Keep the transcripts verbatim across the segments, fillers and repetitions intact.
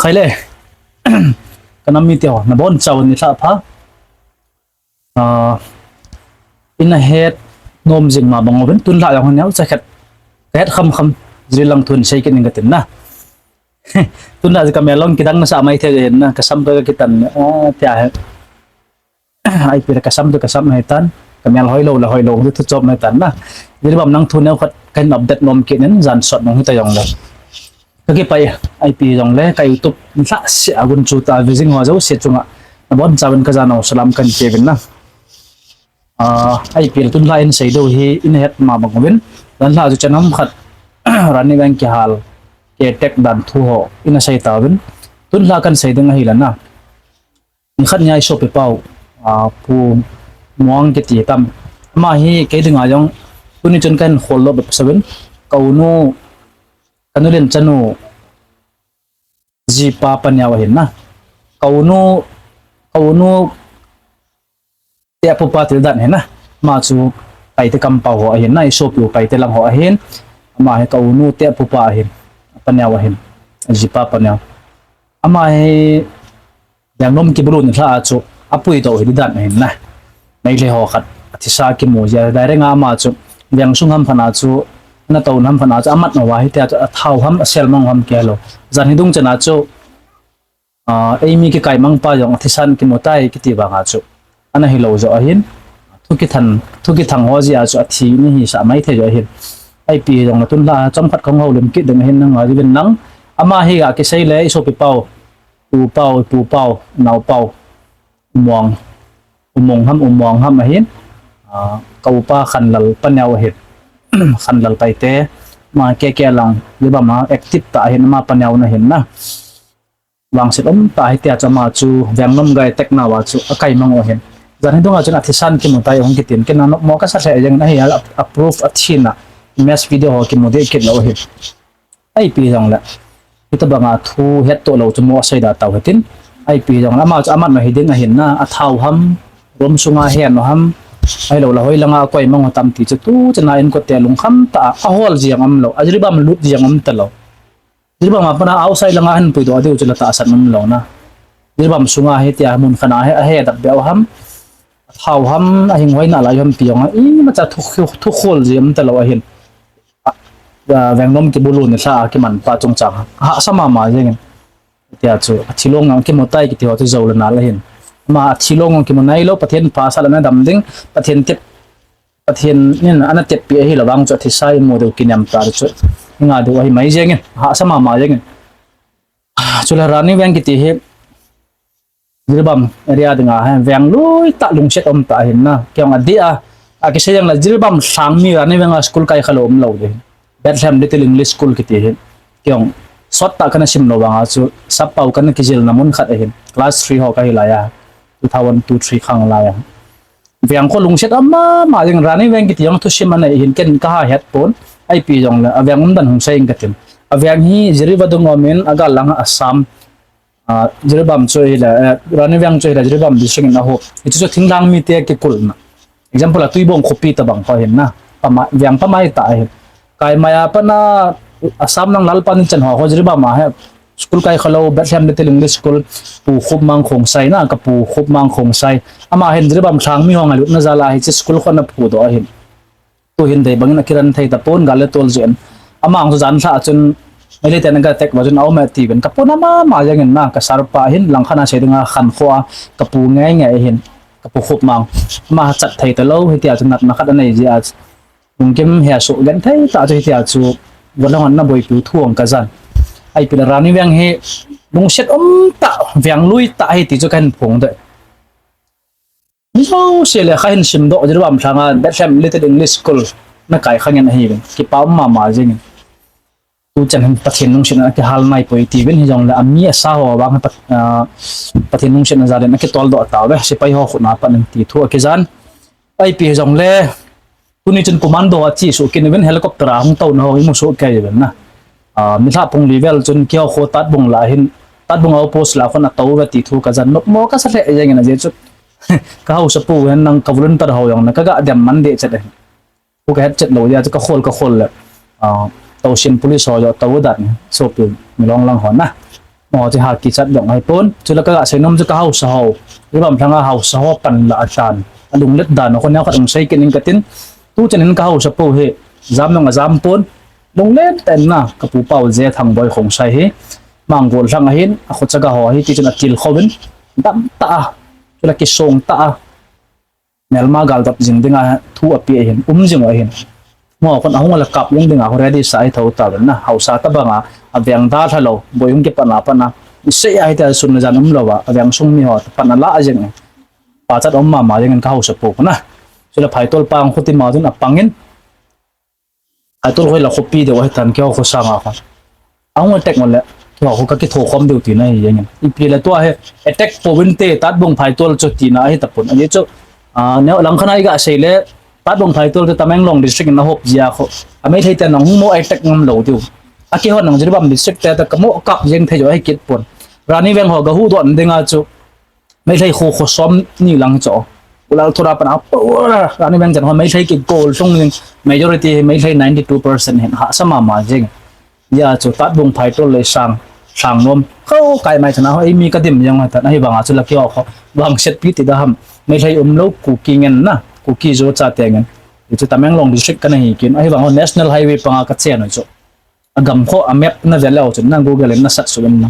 Ahile, ka nam mite ho, nabonchauvin nilhah pha. Ah, ina het nom jing ma bang uvin, tunlhah jong hi neocha khat ka het kham kham, jri lang thu hin sei kit ning katin na. Tunlhah jong ka mel long kidang nasah mai thei jeng na, ka sam ka kitan, ah, tia hi. Ipi le ka sam tu ka sam ahitan, ka mel hoilou le hoilou thu chom ahitan na. Jiribam nang thu neokhat kahin update nom kit nin, jan sot nung hita jongle. Ka kipah e, ipi jongle, ka YouTube nilhah seh a gunchu tah a view jing ho jouse chunga, nabonchauvin ka jana u salam kahin peuvin na. Ah, ipi le tunlhah in sei diu hi, ina het ma bang uvin. Janlhah chu chan ham khat, Rani Veng kihal, kiattack dan thu ho, ina sei tauvin. Tunlhah kahin sei ding ahile na. Nikhat nia i sopi pau, ah, Pu Muang kiti tam. Ama hi kei dinga jong, tuni chun kahin khol lou bep sauvin. Ka u nu, ka nu len chanu, jipa paneo ahin na. Ka u nu, ka u nu, te apupa til dan ahin na. Ama chu Paite kampau ho ahin na, i sopi u Paite lang ho ahin. Ama hi ka u nu te apupa ahin. Paneo ahin. Jipa paneo. Ama hi Vengnom kibulu nilhah a chu apuidoh hi di dan ahin na. Meitei ho khat athisa kimu jia direct a ama chu vengsung ham khat a chu, natouna ham khat a chu amat uva hitia chu athau ham aselmang ham kihelou. Jan hi dung chan a chu, ah, eimi kikaimang pa jong athisan kimu tai kiti vang a chu ana hilou joh ahin. Thu kithang, thu kithang ho jeh a chu athi ni hisah mai thei joh ahin. Ipi jongle tunlhah chomkhat kahung houlim kit ding ahin, nang ngaijuvin lang. Ama hi akisei le i sopi pau, U Pau, Pu Pau, Nao Pau, U Muang, U Muang ham, U Muang ham ahin. Ah, ka upa Khanlal paneo ahin. Khanlal Paite, ama keke lang, Jiribam a active tah ahin, ama paneo na ahin na. Vangset um tah hitia chu ama chu Vengnom gai attack nauva chu akaimang u ahin. Jan hi dunga chun athisan kimu tai hung kitin, ken a nopmo kasa lheh jengin ahi a, a proof athina, image video ho kimu deh kit lou ahin. Ipi jongle, hitobanga thu hettoh lou chu mo asei da tau hitin. Ipi jongle, ama chu amat u hi ding ahin na, athau ham, room sunga hen u ham, ahilou le hoilanga akoimang u tam ti chu tu chana inkote lungkham tah a, ahol jeng umlou, a Jiribam lut jeng um talou. Jiribam a pat a outside langa ahin puidoh diu chu la tahsan umlou na. Jiribam sunga hitia mun khat a hi, ahe dap beh u ham, athau ham, ahing hoina lai ham ti jong a, imacha thu, thu khol jeng um talou ahin. Ah, Vengnom kibulu nilhah a kiman pa chungchang a hahsa mama jengin. Tia chu, athilong jong kimu tai kiti ho chu jou le nal ahin. Ama athilong jong kimu nailou, Pathen phasah le ana dam ding, Pathen tep, Pathen in ana teppeh ahilou vang chu athisa imu diu kinem tah chu, inga diu ahi mai jengin, hahsa mama jengin. Chule Rani Veng kiti hi, Jiribam area dinga hi veng lui tah lungset um tah ahin na. Kei jong adeh a, akisei jongle Jiribam lhang mi Rani Veng a school kai khalou umlou ding. Bethlehem Little English School kiti hi. Kei jong sot tah kana simlou vang a chu, sappao kana kijilna mun khat ahin. Class three ho kahi lai a, two thousand two three khang lai a. Veng kho lungset um mama jeng, Rani Veng kiti jong thusim anei ahin, ken kaha het pon. Ipi jongle, aveng umdan hung sei ing katin. Aveng hi Jiribam dung umin, agal langa Assam, ah, Jiribam chu ahile, eh, Rani Veng chu ahile, Jiribam district in ahop. Hichu chu thinglhang mite kikulna. Example a Tuibong khopi tobang kho ahin na. Pama, veng pamai tah ahin. Kaimai a pat a Assam lang Lalpan in chan ho kho Jiribam a hi school kai khalou, Bethlehem Little English School, Pu Khupmang Khongsai na, ka Pu Khupmang Khongsai. Ama hin Jiribam lhang mi ho ngailutna jal a hiche school kho ana phudoh ahin. Tu hin dei bangin akiran thei tapon, gal le tol jeh in. Ama jong chu janlhah a chun, Meitei ten aga attack uva chun aum e tiuvin. Ka pona mama jengin na, ka sir pa hin langkhat a sei dinga khankho a, ka pu ngei ngei ahin, ka Pu Khupmang. Ama chat thei talou, hitia chu natna khat anei jeh a, lungkim hesoh genthei tah chu hitia chu, vang lhang ana boipiu thu jong kajan. Ipi le Rani Veng hi, lungset um tah, veng lui tah ahi ti chu kahin phongdoh. Mi jouse le kahin simdoh, Jiribam lhanga Bethlehem Little English School nakai kha ngen ahiuvin, kipa um mama jengin. Tuchan hin Pathen lungsetna akihal naipoi tiuvin, hijongle ami asa ho vang hi Pat-, ah, Pathen lungsetna jal in akitoldoh tauve, sepai ho khut a pat in ti thu akijan. Ipi hijongle, tuni chun commando a chesuh kit uvin, helicopter a hung touna ho imu soh kei uvin na. Ah, nilhah pung li vel chun keiho kho Tatbung lah hin, Tatbung outpost lah khun atou uve ti thu kajan, nopmo kasa lheh jengin ajeh chu. Ka haosapu hin nang ka volunteer ho jong na kaga dem man deh chet ahi. Khu kahet chet lou jeh a chu kakhol kakhol le, ah, tousen police ho jong tou dan, sopi milong lang ho na. Mo chu ha kichat dong ahi pon. Chule ka ga sei nom chu ka haosa ho. Jiribam lhanga haosa ho pan la atan. Alunglet dan a kon neo khat ong sei kit ning katin. Tu chan in ka haosa pu hi. Jam nong a jam pon. Lunglet tah in na ka pu pau je Thangboi Khongsai hi. Manggol lhang ahin, a khochaga ho hi, ti chun atil khovin. Dam tah a. Chule kisong tah a. Melma gal dot jing dinga thu api ahin, um jing u ahin. Mo kon ahung la kap jing dinga ho ready sa ahi tho ta ben na. Haosa tabanga, aveng dalha lou, boi hung kipan a pan a. Isei ahi ta sun le jan um lou va, aveng sung mi ho, pan a la jing. Pachat um mama jing in ka haosa pu na. Chule phaitol pang khuti ma jun apangin. Phaitol hoi la khopi deu ahi tan keiho kho sanga kho. Ahung attack ngol le, keiho kho ka kitho khom deu tina ahi jeng in. Ipi le tua hi, attack pouvinte, Tatbung phaitol chu tina ahi tapon. Ajeh chu, ah, neo langkhat a i ga sei le, Tatbung phaitol chu Tamenglong district in ahop jia kho. A Meitei te nang hung mo attack ngam lou diu. A keiho nang Jiribam district te ta ka mo kap jeng thei jo ahi kit pon. Rani Veng ho ga hudoh dinga chu, Meitei kho kho som ni lang cho. Ulal thura pan a, Rani Veng chan ho Meitei kigol lhung jing, majority hi Meitei ninety two percent hin hahsa mama jing. Ajeh chu Tatbung phaitol le sang, sang nom. Kho kai mai chana ho, ei mi ka dim jeng ho tan, ahi banga chu la keiho kho. Vangset pi ti da ham. Meitei um lou Kuki ngen na, Kuki Zo chate ngen. Hichu Tamenglong district kana hi kin, ahi banga ho National Highway panga ka chen u chu. Agam kho a map na ve leu chun na Google in na search uvin na.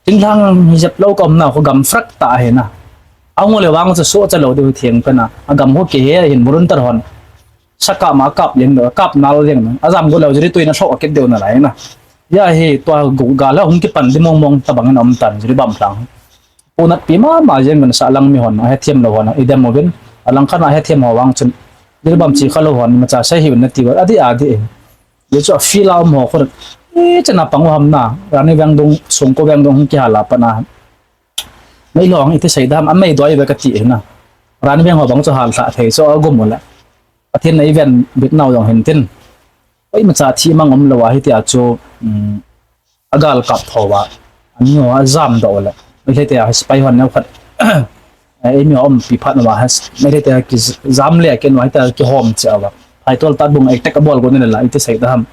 Thinglhang hi jep lou ka umna kho gam frak tah ahi na. Ahung le vang chu sohcha lou diu theng pen a. Agam kho kihe ahin volunteer hon. Sa kap ma kap jeng deu, kap nal jeng na. Ajam go leu jiri tui na soh kit deu nalai na. Ajeh hi tua gu-, gal a hung kipan di mong mong tabang in um tan Jiribam lhang. Punat pi mama jeng in sa lang mi hon, ahethem lou hon, idem uvin. Alangkhat a ahethem ho vang chun. Jiribam chi kha lou hon, imacha sei hih un nati va, adih adih. Ajeh chu a field a um ho kho. I chana pang u ham na, Rani Veng dung, Songko Veng dung hung kihal a pan a. Meilhong iti sei dam, a mei doi ve kati na. Rani Veng ho bang chu hal thah thei chu agum u le. Pathen in eiven bit nau jong hin tin. Koimacha thi mang um lou ahi tia chu, um, agal kap tho va. Ami ho ajam doh le. Meitei te a spy hon neo khat. Eh, eimi ho umpi phat uva, Meitei te kijam le ken uva, hita kihom che uva. Phaitol Tatbung attack abol go ni le la, iti sei ta ham.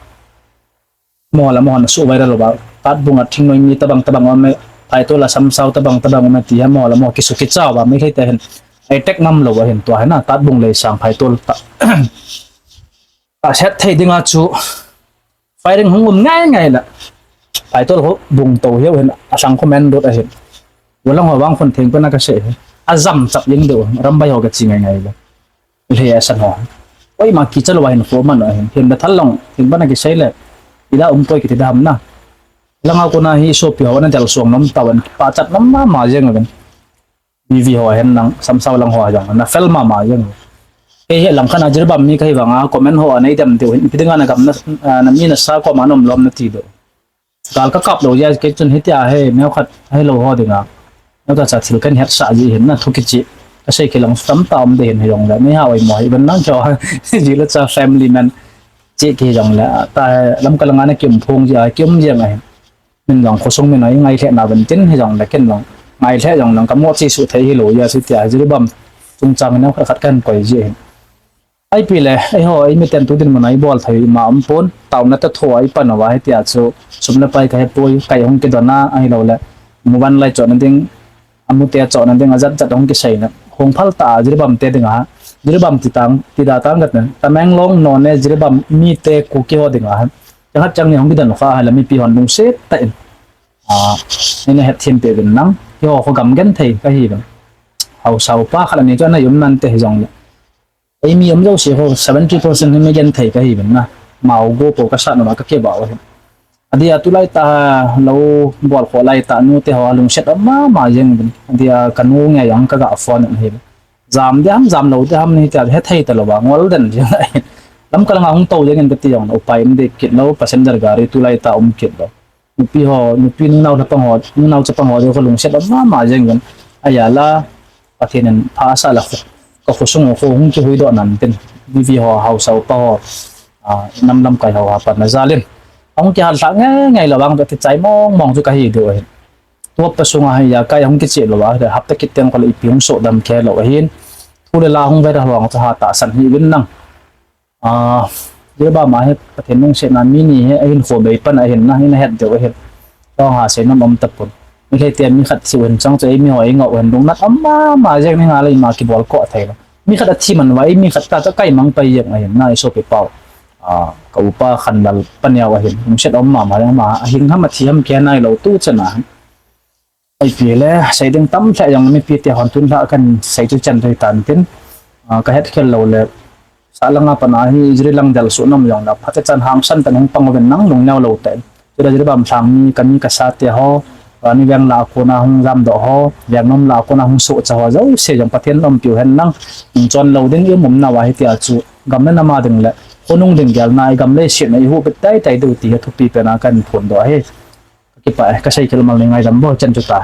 Mo la mo hon su viral uva. Tatbung a thingnoi mi tabang tabang ume. Phaitol a samsau tabang tabang ume ti ha mo la mo kisu kicha uva. Meitei te hin attack ngam lou ahin tua hi na. Tatbung le sang phaitol ta. Aset thei dinga chu firing hung um ngai ngai la. Phaitol ho bung to hiu hin asang kho men dot ahin. Walang ho vang khon theng pen a ka sei hi. Ajam chap jeng deu, rambai ho ka chi ngai ngai la. Ilhe asan ho. Oi ma kicha lou ahin kho man ahin. Hin da thal long, hin ban a kisei le. Ila um poi kiti dam na. Langa kona hi sopi ho na del suang nom tawan. Pachat nom mama jeng uvin. B V ho hen nang, samsau lang ho jong, na fel mama jeng. Kei hi langkhat a Jiribam mi kahi vanga, comment ho a nei dem diu hin, ipi dinga na gam na, ah, na mi na sa koma nom lom nati diu. Gal ka kap lou jeh, kei chun hitia hi, neo khat, hilou ho dinga. Neo ta cha thil kan het sa ji hin na thu kichi. Ka sei kilang tam tam de hin hi jong le, nei ha oi mo hi, ban nang cho, ji le cha family man. Chi ki jong le, ta lam ka langa na kim phong ji a, kim ji a hin. Min jong khosung min a i ngailheh na ven tin hi jong le ken jong. Ngailheh jong jong ka mo chi su thei hi lou ya si tia Jiribam chungchang neo khat khat kan koi ji hin. Ipi le, eiho, eimi ten tu dinmun a i bol thei ma um pon, taona ta tho a i pan uva hitia chu, sum le pai ka he poi, kai hung kidon a, ahilou le, muvan lai chon na ding, amu te chon na ding, ajat jat hung kisei na, hung phal ta a, Jiribam te ding a, Jiribam ti tang, ti da tang gat na, Tamenglong, Noney, Jiribam, mi te, Kuki ho ding a, Chang khat chang ni hung kidan kha, hala mipi hon lungset tah in. Ah, nei na het them peh uvin lang. Keiho kho gam genthei kahi uvin. Haosa upa khat ani chu ana um nante hi jong le. Eimi um jouse kho seventy percent hi mi genthei kahi uvin na. Mao go po ka sa na ma ka ke ba u hi. Adia tulai tah lou bol kho lai tah nu te ho lungset um mama jeng uvin. Adia ka nu nge jong ka ga phone u hi. Jam ding ham, jam lou ding ham, ni tia hethei talou va, ngol den jeng lai. Lamkal nga hung tou jeng in kati jong, upai um ding kit lou, passenger gari tulai tah um kit lou. Nupi ho, nupi nunao chapang ho, nunao chapang ho, ding kho lungset um mama jeng in. Aja la, Pathen in pha asah la kho, ka khosung kho hung kihui doh nan tin. Nupi ho, haosa upa ho, ah, nam lamkai ho, ha pan na jal in. Hung kihal lha ngai ngai lou vang toh kichai mong mong chu kahi diu ahi. Tua pa sunga hi ijakai hung kicheh lou a, hapta kit teng kho le ipi hung soh dam kei lou ahin. Thu le la hung viral vang chu ha tahsan hih uvin lang. Ah, Jiribam a hi Pathen lungsetna mi ni hi ahin kho bei pan ahin na, hin het deu ahin. Tong ha sei nom um tapon. Meitei te mi khat thiu hin chang chu eimi ho eingah u hin lungnat um mama jeng ni nga le ima kibol ko thei lo. Mi khat athi man uva eimi khat ta chu kaimang pai jeng ahin na isopi pau. Ka upa Khanlal pa neo ahin lungset um mama jeng ama ahing ham athi ham kihei nailou tu chan a. Ipi le sei ding tam lheh jong mipi te hon tun lha kan sei chu chan thei tan tin. Ka het khel lou le, sah langa pat a hi Jiribam lang del suh nom jong le phat chan hangsan tah in hung pang uvin lang lungneo lou tah in. Chule Jiribam lhang mi ka mi ka sa te ho, Rani Veng lah a kona hung jamdoh ho, Vengnom lah a kona hung sohcha ho jouse jong Pathen in umpiu hen lang. Hung chon lou ding i um umnauva hitia chu gam le nam a ding le khonung ding gelna, i gam le i sietna i huhbit teitei diu ti hi thupi pen a kan phondoh ahi. Ka kipah e, ka sei khel mal nei ngaidam bou chan chu ta.